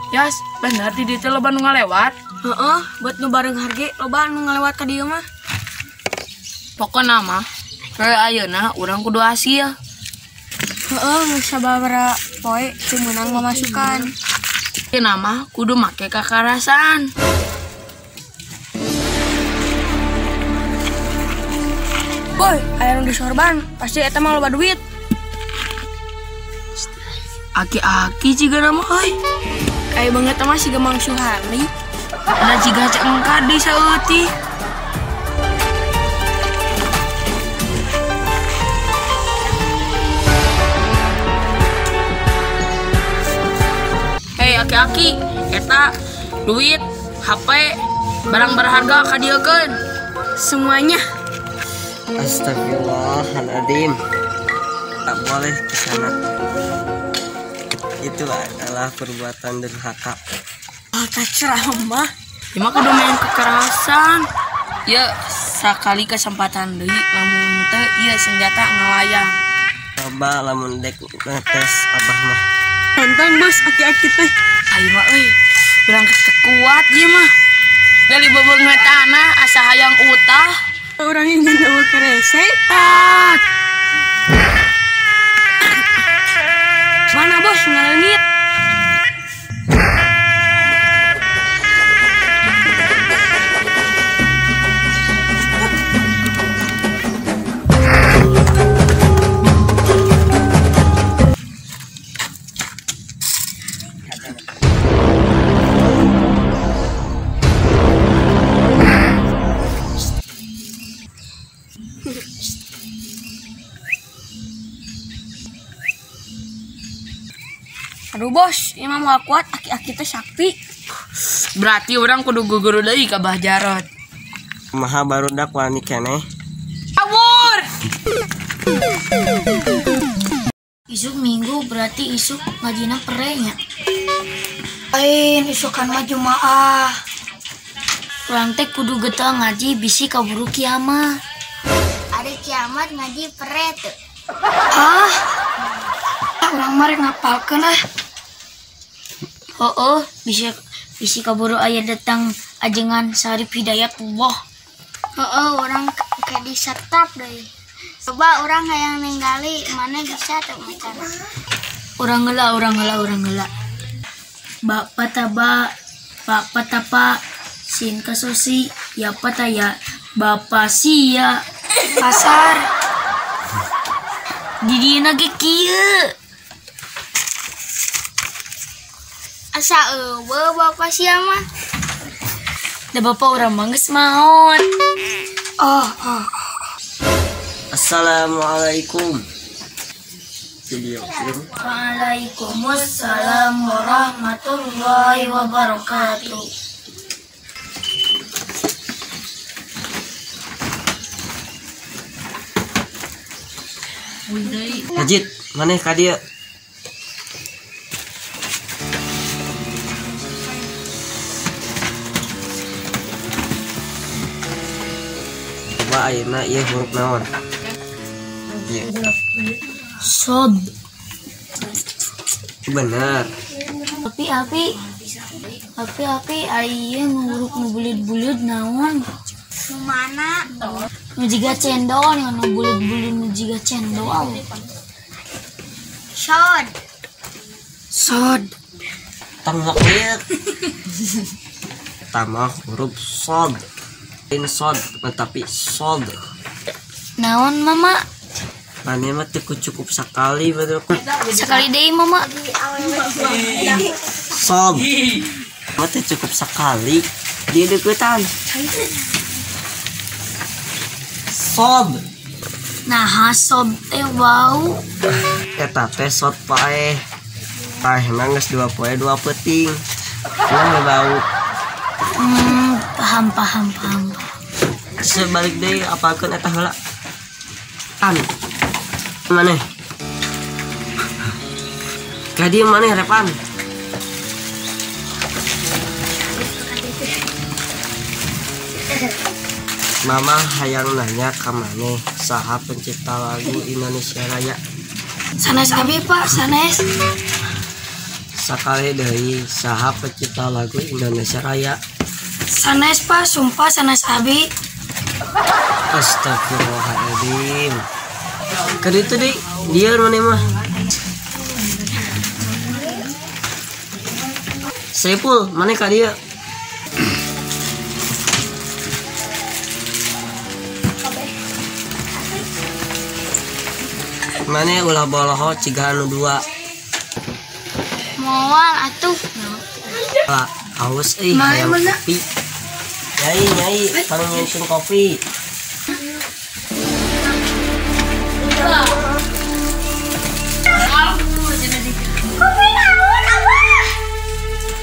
Yas, bener di dieu teh loba nu ngalewat. Heeh, buat nu bareng harge loba nu ngalewat ka dieu mah. Pokona mah poe ayeuna urang kudu hasil. Heeh, geus sababaraha poe teu meunang mamasukan. Ayeuna mah kudu make kakarasan. Boy, aya nu disorban, pasti eta mah loba duit. Aki-aki jigana mah euy. Kayak banget mah si Gemang Suhari. Ada jiga cengkar di saeutik. Hei aki-aki, eta duit, HP, barang berharga kadieukeun. Semuanya. Astagfirullahaladzim. Tak boleh ke sana. Itu adalah perbuatan durhaka. Ah, ceramah. Ya mah kudu main kekerasan. Ya sakali kesempatan deui lamun teu ieu senjata ngalayang. Coba lamun dek ngetes abah mah. Nonton bos aki-aki teh. Ayo mah euy, urang kuat ieu mah. Dari bebeungeut tanah asa hayang utah. Urang ingin eueuh kerese. Mana bos ngaleungit? Aduh bos, ini mah moal kuat, aki-aki teh sakti. Berarti orang kudu guguru deui ka Bah Jarot. Maha barudak wani keneh. Kabur. Isuk minggu berarti isuk ngajina perenya. Lain isukan mah Jumaah. Urang teh kudu getah ngaji bisi kaburu kiamat. Ada kiamat ngaji pere tuh. Ah, urang mah rek ngapalkeun ah. Oh, bisa bisi kaburu aya datang ajengan Sarip Hidayatullah. Heeh, urang kayak disetap deui. Coba urang hayang ninggali mana bisa tuh macan. Urang heula, urang heula, urang heula. Ba pataba, ba patapa, sin kasosi, ya pataya, bapa sia. Pasar. Di dieuna ge kieu. Asa eueuh bapa sia mah. Da bapa urang mah geus maot. Oh, oh. Assalamualaikum. Video. Waalaikumsalam warahmatullahi wabarakatuh. Majid, maneh ka dieu? Coba ayeuna ieu huruf naon? Ieu. Sod. Bener. Api api. Api api ari ieu huruf nu buleud-buleud naon? Nu mana? Nu jiga cendol, yang nu buleud-buleud nu jiga cendol. Sod. Sod. Tong sok ieu. Tambah huruf sod. Lain sod, tetapi sod. Naon mama? Mane mah teu cukup sekali betul. Sekali deui mama. Sod. Mah teu cukup sekali. Dia deuketan. Sod. Nah, sob teh bau. Eta teh sod paeh. Paehna geus 2 poe 2 peuting. Nah bau. Paham paham paham. Sebalik deui apalkeun eta heula. An. Maneh? Ka dieu maneh repan. Mama hayang nanya ka maneh, saha pencipta lagu Indonesia Raya? Sanes abi, Pak, sanes. Sakali deui, saha pencipta lagu Indonesia Raya? Sanes, Pak, sumpah sanes abi. Astagfirullahaladzim. Ka ditu deui, lieur maneh mah. Saipul, maneh ka dieu. Maneh ulah boloho ciga anu dua. Moal atuh. Lah, haus euy hayang kopi. Nyai, nyai, pangnyieunkeun kopi.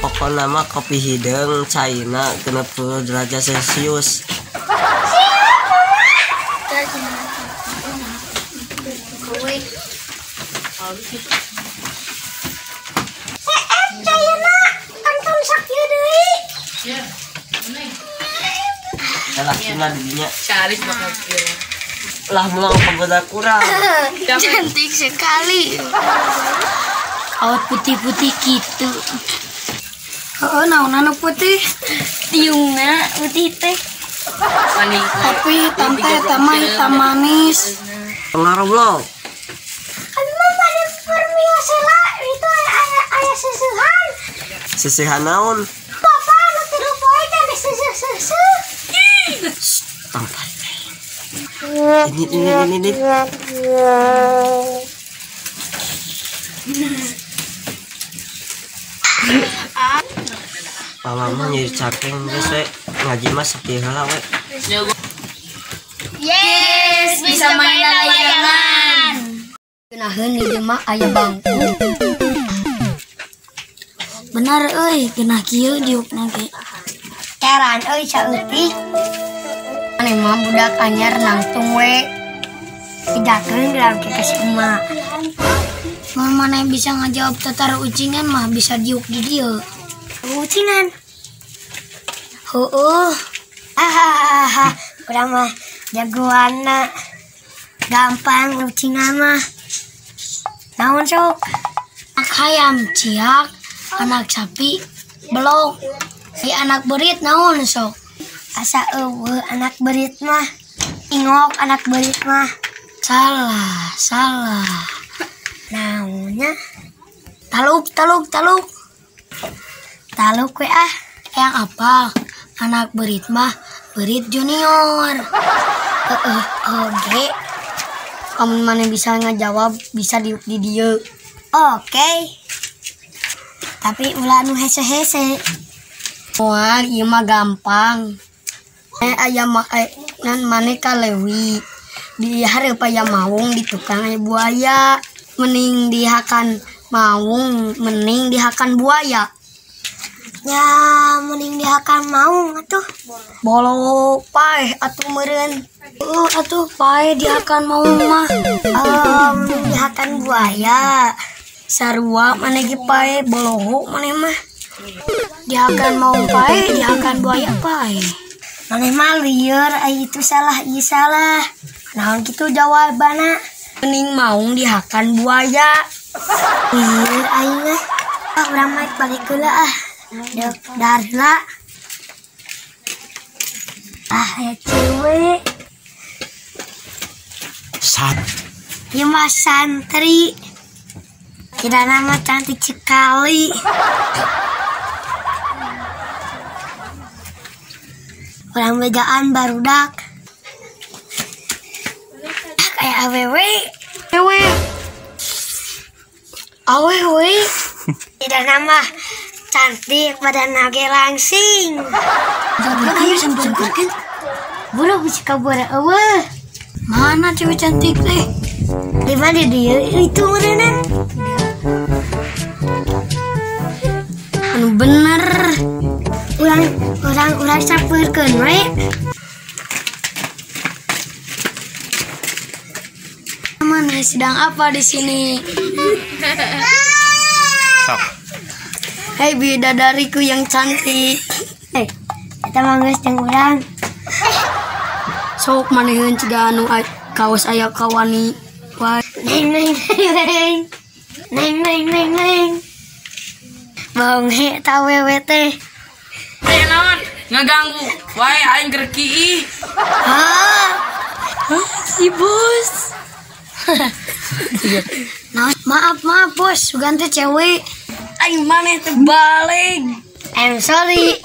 Pokokna mah kopi hideung caina 60 derajat Celcius. Caina kantun sakieu deui. Lah cuma didinya. Caris bakal kieu. Lah melang pagoda kurang. Cantik sekali. Awat putih-putih gitu. Heeh, naon anu putih? Tiungna putih teh. Tapi hitam teh eta mah hitam manis. Pengaruh lo. Abi mah bade permiosela itu aya seusehan. Seusehan naon? Papa anu tilu poe teh geus seuseuh-seuseuh. Tong tarik. Ini. Mama mah nyeri capek geus we, ngaji mah sakieu heula we. Yes, bisa main layangan. Geunaheun di dieu mah aya bangku. Bener euy, geunah kieu diukna ge. Teran euy saeutik. Maneh mah budak anyar nangtung we. Pidakeun geura ke si emak. Mun maneh bisa ngajawab tatar ucingan mah bisa diuk di dieu. Ucingan. Heueuh. Hahaha, urang mah jagoanna. Gampang ucingan mah. Naon sok? Anak hayam ciak, anak sapi belok. Si anak berit naon sok? Asa eueuh anak berit mah. Ingok anak berit mah. Salah, salah. Naonnya? Taluk, taluk, taluk. Taluk we ah. Yang apa? Anak berit mah berit junior. Heeh, oge. Kamu mana bisa ngajawab bisa diuk di dieu. Oke. Tapi ulah anu hese-hese. Moal ieu mah gampang. Aya mah nan maneh ka leuwi. Di hareup aya maung di tukang aya buaya. Mending dihakan maung, mending dihakan buaya. Ya, mending dihakan maung atuh. Bolo paeh atuh meureun. Atuh paeh dihakan maung mah. Oh, mending dihakan buaya. Sarua maneh ge paeh, boloho maneh mah. Dihakan maung paeh, dihakan buaya paeh. Maneh mah lieur, ai itu salah, ieu salah. Naon kitu jawabanna? Mending maung dihakan buaya. Lieur aing mah. Ah, urang mah balik heula ah. Dek darla. Ah, ya cewek. Sat. Ieu mah santri. Tidak nama cantik sekali. Orang bejaan barudak. Ah, kayak awewe. Awewe. Awewe. Tidak nama cantik badan nage langsing. Ayo sampeurkeun. Buru bisa kabur eueuh. Mana cewek cantik teh? Di mana dia itu meureunnan? Anu bener. Urang sampeurkeun we. Mana sedang apa di sini? Sok. Hei bidadariku yang cantik. Hei, kita mah geus jeung urang. Sok maneheun ciga anu kawas aya kawani wae. Neng neng neng neng. Neng neng neng neng. Bonghe ta wewe teh. Aya naon? Ngaganggu. Wae aing keur kiih. Hah? Si bos. Nah, maaf maaf bos, sugan teh cewek. Aing maneh teh balik. I'm sorry.